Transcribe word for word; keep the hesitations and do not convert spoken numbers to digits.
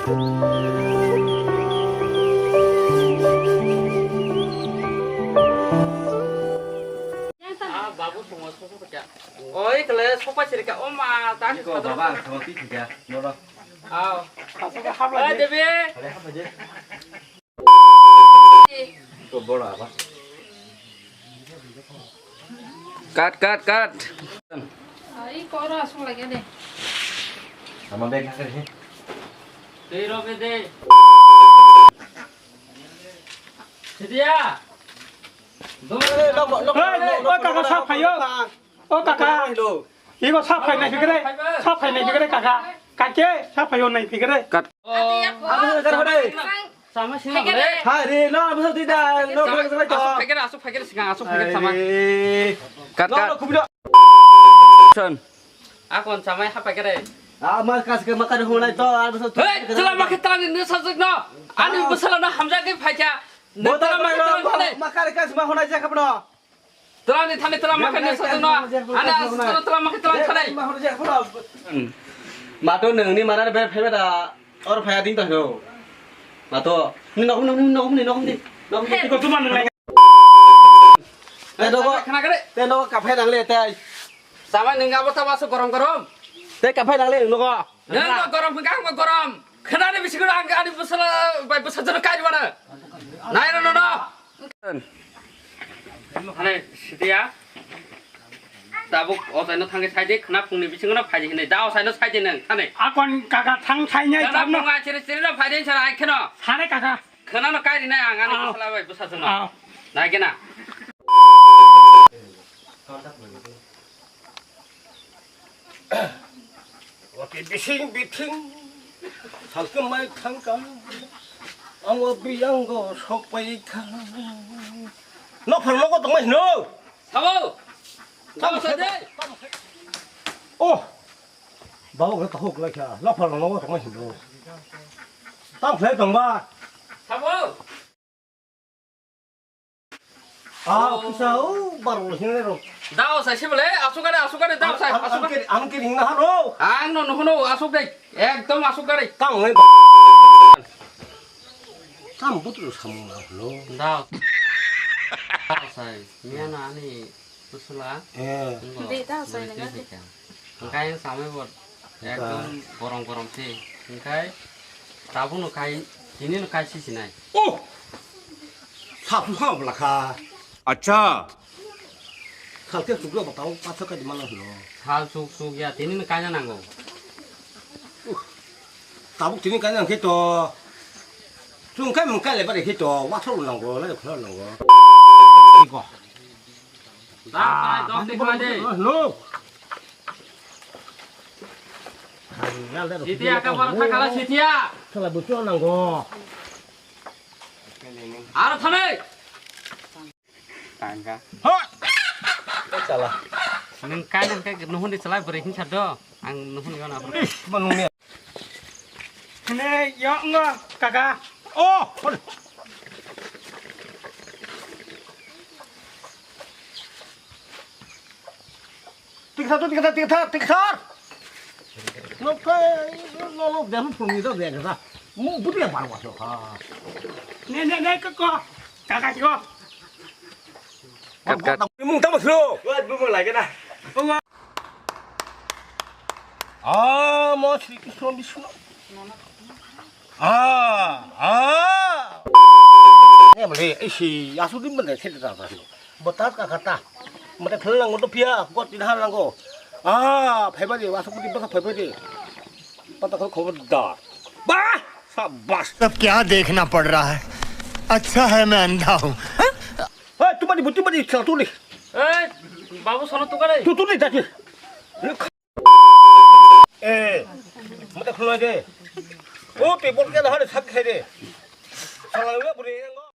Ah, babu, sungo, sungo, kya? Oi, kle, sopa sirika, oma, ta. Iko, baba, ang sama ti kya, noro. Aw. Oi, Devi. Kale, hapa je. Iko, bora, apa? Cut, cut, cut. Ai, koro asung lagi deh. Sama bag kare he. Tei robe de. Sidia. Hey, hey, o kaka, sa phaio. O kaka. Ibo sa phai nai phikre. Sa phai nai phikre kaka. Kake sa phaio nai phikre. Kat. Ati ya po. Abo sa kare. Sama sini. Hai re, no, abo sa tida, no, no, no. Asuk phai kare, asuk phai kare, singa, asuk phai kare, sama. Kat, kat. Son. Akon samai hapai kare. Ah, mas kas ke makan hunai to, ah, beso. Hei, tela makai tela ni nesa jek no. Ani besala na hamjak ke phaikya. Bota tela makai tela ni thane. Makan kas ma hunai jek apno. Tela ni thane tela makai nesa jek no. Ana asal tela makai tela ni thane. Mato nengni mana be phebe da. Or phaya ding to hino. Mato. Ni nokom ni nokom ni nokom di. Nokom di. Iko tuman nang. Te nogo. Khana kare. Te nogo kaphai nang le te. Sama nengga bota baso gorom gorom. Te kaphai nang le nogo. Nengga gorom hingga hingga gorom. Khana ni bisi gorom hingga ani busala bai busa jono kai mana. Nai no no no. Hane sidia. Tabuk o taino thangke saidi khna phungni bisingo no phaidi hinai da o saino saidi nang thane. Akon kaka thang thainai. Khna phunga chiri chiri no phaidi sara ai kheno. Sare kaka. Khna no kairi nai ang ani sala bai bwsa sung no. Nai gena. Wati bising biting salke mai thangka. Ang o biyango sokpai kha. No phar nogo tongmai hino. Sabo! Tamo sade! Oh! Bawo ke tahuk lai kha. Laphar no tong hin do. Tam khlai tong ba. Sabo! Ah, kisa o baro hin ro. Dao sai sibole, asuk gare, asuk gare, dao sai, asuk gare. Ang ke ring na haro. Ang no no no asuk dai. Ekdom asuk gare. Tang lai ba. Tam butru samung na hlo. Dao. Dao sai. Miya na ani. Kusula. Eh. Di, ta sai nang. Engkai samai bo ekdom gorom gorom se. Engkai tabuk no kai, tini no kai si sinai. Oh! Sa tu sa bla kha. Acha. Sa te suk lo ba tau pa sa kai mana lo. Sa suk suk ya, tini no kai na nango. Tabuk tini kai nang khe to. Sung kai mung kai le ba de khe to. Wa thro nango, la thro nango. Iko. Dam, dam, dam, dam, dam. Hello. Sitiya ka baro thakala sitiya. Sala buchu nango. Aro thane. Tangka. Ho. Chala. Nung kai nang kai nuhun di chalai beri hin sado. Ang nuhun yon apa? Ih, manung ni. Hene, yo, ngo, kaka. Oh, hol. Tikthar, tikthar, tikthar, tikthar. No, kai, no, no, dia pun ni do dia kata. Mu buti ya baru masuk ha. Ne, ne, ne, kaka. Kaka, kaka. Kat, kat. Mung tamo silo. Buat bumung lagi na. Ah, mo Sri Krishna Vishnu. Ah, ah. Em le, isi, asu din bende sete ta ta. Botas ka kata. Mate khel lang to pia, got din hal lang ko. Ah, phai ba de, asu din ba phai ba de. Pata khol khobor dar. Bah, sabas. सब क्या देखना पड़ रहा है? अच्छा है मैं अंधा हूँ। Hei, tumani, tumani, chang tuli. Ei, babu, sono tukare. Tu tuli tadi. Eh, mata khulai de. Oh, table ke dah ada sak khai de. Salah ya beri yang.